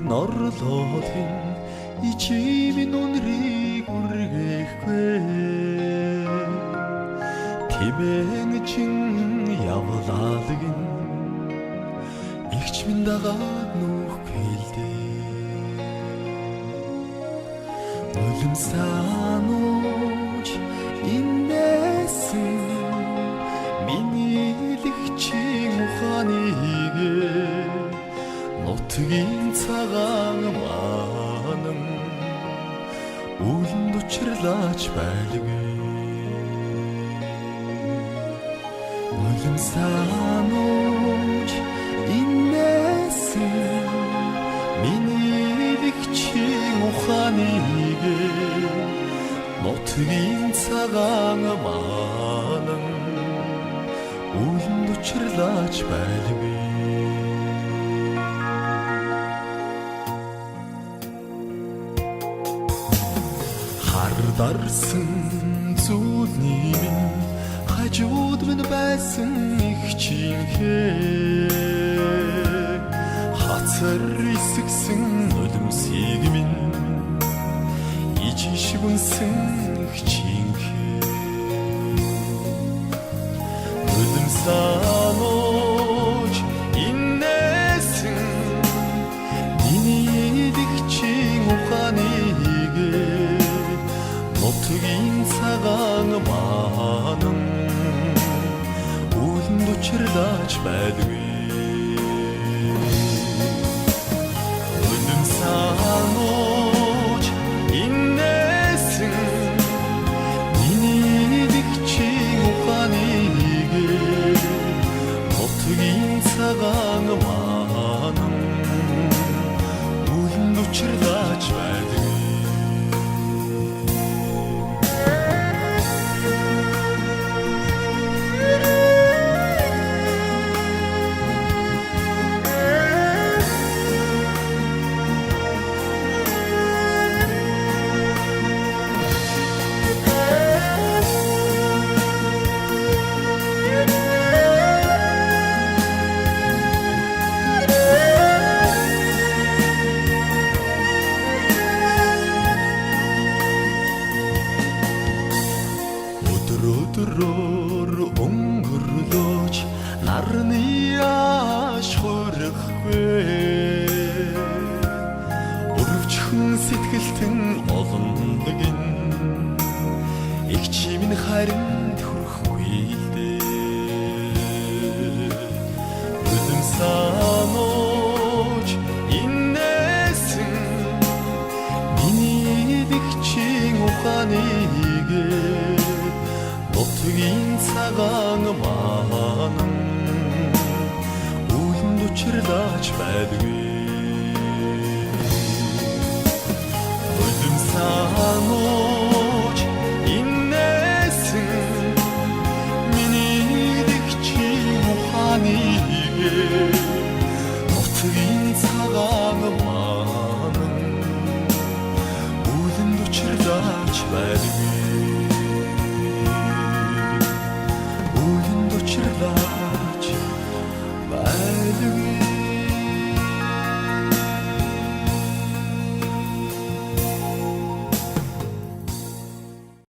Норлоолын ичимийн үнрийг үргэхгүй. Тимэн чин явлаалгин игч минь дагаад нүүхгүй л дээ. Нулимсаанууч иннээсэн миний лэгчийн ухааныг нутгийн цагаан манан үлэнд учрлаач байлгүй. Нулимсаанууч иннээсэн миний лэгчийн ухааныг нутгийн цагаан манан үлэнд учрлаач байлгүй. Хардарсан зүйлний минь хажууд минь байсан их чихээ хацар исгсэн нулимсыг минь ижиш үнсэн их чихээ. Нулимсаанууч иннээсэн миний лэгчийн ухааныг нутгийн цагаан манан үлэнд учрлаач байлгүй. Нулимсаанууч иннээсэн миний лэгчийн ухааныг нутгийн цагаан манан үлэнд учрлаач байлгүй. Өдөр өдрөөр өнгөрлөөч нарны яаш хөрөхгүй. Өрөвчхөн сэтгэлтэн олонлогин их чимэн харинд хүрэхгүй л дээ. Нулимсаанууч иннээсэн миний лэгчийн ухааныг нутгийн цагаан манан үлэнд учрлаач байлгүй. Нулимсаанууч иннээсэн миний лэгчийн ухааныг нутгийн цагаан манан үлэнд учрлаач байлгүй.